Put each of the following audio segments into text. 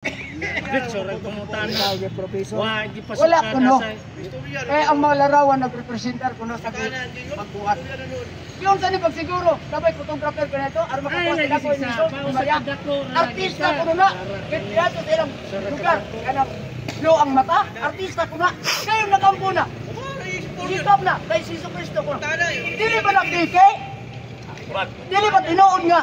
Picture ang pangutana. Ikaw, gyud, Professor. Wa gipasukan Wala kuno. sa Kaya ang mga larawan nagrepresentar kuno sa pagbuhat. Yung sa ni pagsiguro, sabay photographer ko na ito, aron Ay, makakuha sila lagi ko sa emission, pausa Maria. ka dako ra lagi Artista siya. kuno na. Kahit diyato sa ilang lugar, kanang no ang mata, artista kuno na. Kayo nagampo na. Sikap na kay Jesu Kristo kuno. Dili ba nagdike? Dili ba tinuod nga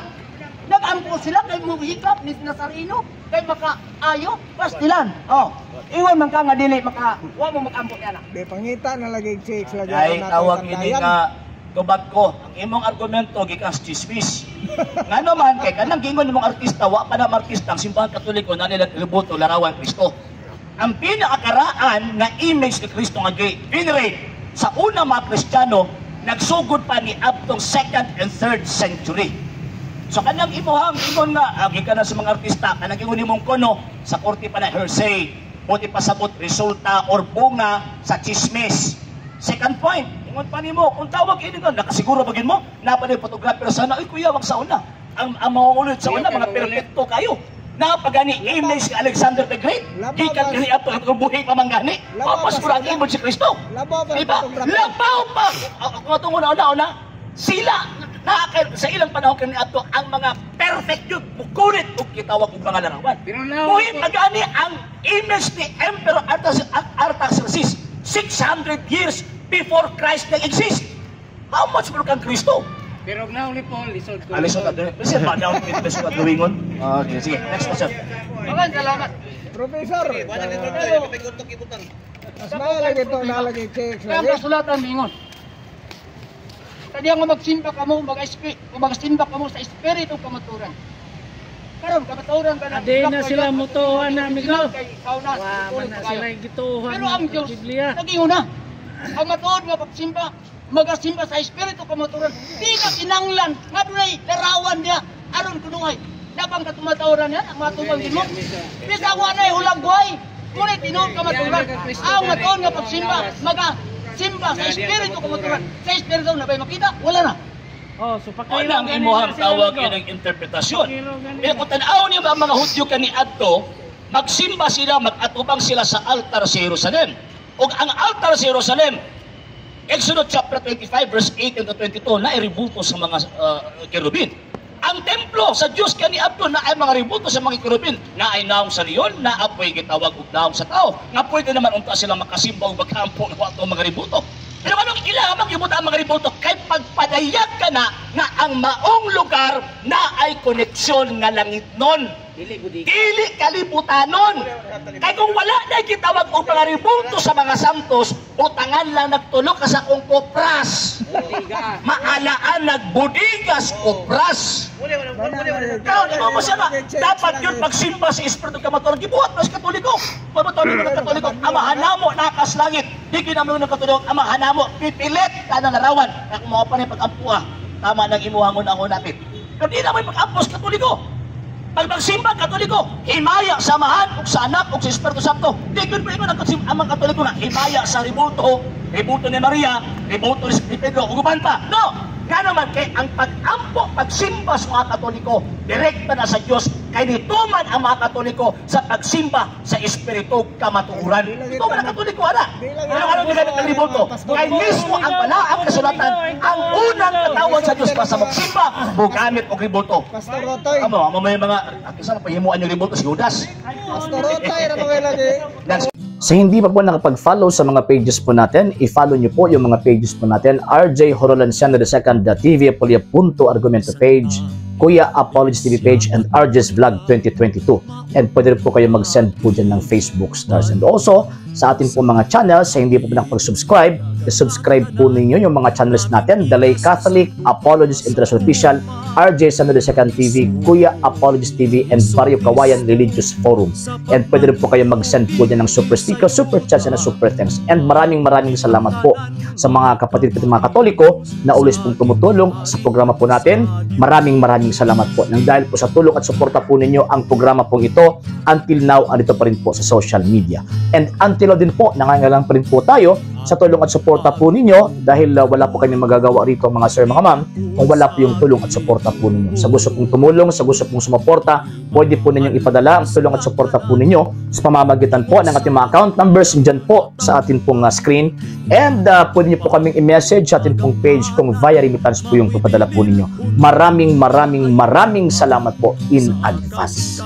nagampo sila kay muhikap ni Nazareno kay makaayo pastilan? Oh, iwan man ka nga dili maka wa mo makampo niya na. Di pangita na lagi chicks lagi Ay, aron tawag nato ini tandayan. nga tubag ko. Ang imong argumento gikan sa chismis. Nga naman kay kanang gingon nimong artista, wa pa na artista ang Simbahan Katoliko na nila tributo larawan Kristo. Ang pinakakaraan nga image ni Kristo nga venerate sa una mga Kristiyano nagsugod pa ni abtong 2nd and 3rd century. So kanang imuhang ingon nga agi ka na sa mga artista, kanang ingon nimong kono sa korte pa na hearsay, buti pasabot resulta or bunga sa chismis. Second point, ingon pa nimo kung tawag ini nga nakasiguro ba gid mo napa ni photographer sana, ay kuya, wag sa una. Ang mga ulit sa una mga perpekto kayo. Napagani image ni Alexander the Great. Labaw Gikan ba- kini ato atong buhi pa man gani. Labaw Papas ba pura ang sila? image si Kristo. Labaw ba ang Diba? photographer? Labaw pa! Kung atong una-una, sila, na, sa ilang panahon kani ato ang mga perfect yun, mukunit og kitawag og mga larawan. Pero lawa Buhi ko. pa gani ang image ni Emperor Artaxerxes 600 years before Christ nag-exist. How much more kang Kristo? Pero og naong ni Paul lisod ko. Alisod ka doon. Kasi ba daw lisod ka duwingon? Okay, sige. Next question. Maraming salamat. Professor. Mas maayo lagi ito na lagi chicks Kaya ang lagi. kasulatan mingon. Kanya nga magsimba kamo, magsimba kamo sa espiritu kamaturan. Karon kamaturan ka na. Adi na sila mutuhan na, amigo. Kay ikaw na, Wa man na kayo. sila gituohan Pero ang ng Diyos, Biblia. naging una. Ang matuod nga pagsimba, magasimba sa espiritu kamaturan. Di ka kinanglan, nga dunay larawan niya, aron kunuhay. Napang katumatawran yan, ang matubang din mo. Bisa wa na'y hulang buhay, ngunit tinuod kamaturan. Ang matuod nga pagsimba, magasimba sa espiritu kamaturan. Sa espiritu na ba'y makita? Wala na. Oh, so O pakailan lang gani imuhang na sila, tawag amigo. yun ang interpretasyon. Pakiro gani Pero na. kung tanaw niyo ba ang mga Hudyo kani adto, magsimba sila, mag-atubang sila sa altar sa Jerusalem. O ang altar sa Jerusalem, Exodus chapter 25 verse 18 to 22 na iributo sa mga kerubin. Ang templo sa Dios kani adto na ay mga ributo sa mga kerubin, na ay naong sa leon, na apoy gitawag og naong sa tao. Nga pwede naman unta sila makasimba og magkampo nga ato mga ributo. Pero anong ilamang gibuta ang mga ributo kay pagpadayag ka na nga ang maong lugar na ay koneksyon nga langit nun. Dili kalibutanon. Kay kung wala na gitawag og mga ributo sa mga santos, utangan lang nagtulok ka sa kong kopras. Maalaan nagbudigas kopras. Karon imo mo siya nga, dapat yun pagsimba sa Espiritu Kamatuoran gibuhat mas Katoliko. Pamatuoran ng Katoliko, Amahan namo nakas langit. Di gyud ng Katoliko, Amahan namo pipilit ka ng larawan. Kaya kung mao pa ni pag-ampuha, tama nang imuhang una napit. Pero di na may pag-ampos Katoliko. Pag magsimba Katoliko, himaya sa Amahan ug sa Anak ug sa Espiritu Santo. Di gyud mo ingon ang mga Katoliko nga himaya sa rebulto, rebulto ni Maria, rebulto ni Pedro ug uban pa. No. Ngano man kay ang pag-ampo, pagsimba sa mga Katoliko, direkta na sa Dios kay nituman ang mga Katoliko sa pagsimba sa Espiritu kamatuoran. Ito ang Katoliko ana. Pero ano gigamit ng rebulto? Kay mismo ang balaang kasulatan, ang unang katawag sa Dios para sa magsimba, bugamit og rebulto. Pastor Rotoy. Amo, amo may mga akisa na pahimuan yung rebulto si Judas. Pastor Rotoy ra mga lagi. Sa hindi pa po nakapag-follow sa mga pages po natin, i-follow nyo po yung mga pages po natin. RJ Horolanciano II, TV Apolia Punto Argumento page, Kuya Apologies TV page, and RJ's Vlog 2022. And pwede rin po kayo mag-send po dyan ng Facebook stars. And also, sa ating po mga channels, sa hindi po nakapag-subscribe, i-subscribe po ninyo yung mga channels natin, The Lay Catholic, Apologies International Official, RJ Samuel II TV, Kuya Apologies TV, and Barrio Kawayan Religious Forum. And pwede rin po kayo mag-send po dyan ng super sticker, super chats, and super thanks. And maraming maraming salamat po sa mga kapatid ko mga Katoliko na always pong tumutulong sa programa po natin. Maraming maraming salamat po. Nang dahil po sa tulong at suporta po ninyo ang programa pong ito, until now, andito pa rin po sa social media. And until now din po, nangangailangan pa rin po tayo Sa tulong at suporta po ninyo dahil wala po kami magagawa rito, mga sir, mga ma'am, kung wala po yung tulong at suporta po ninyo. Sa gusto pong tumulong, sa gusto pong sumuporta, pwede po ninyong ipadala ang tulong at suporta po ninyo sa pamamagitan po ng ating mga account numbers dyan po sa atin pong screen. And pwede niyo po kaming i-message sa atin pong page kung via remittance po yung papadala po ninyo. Maraming maraming maraming salamat po in advance.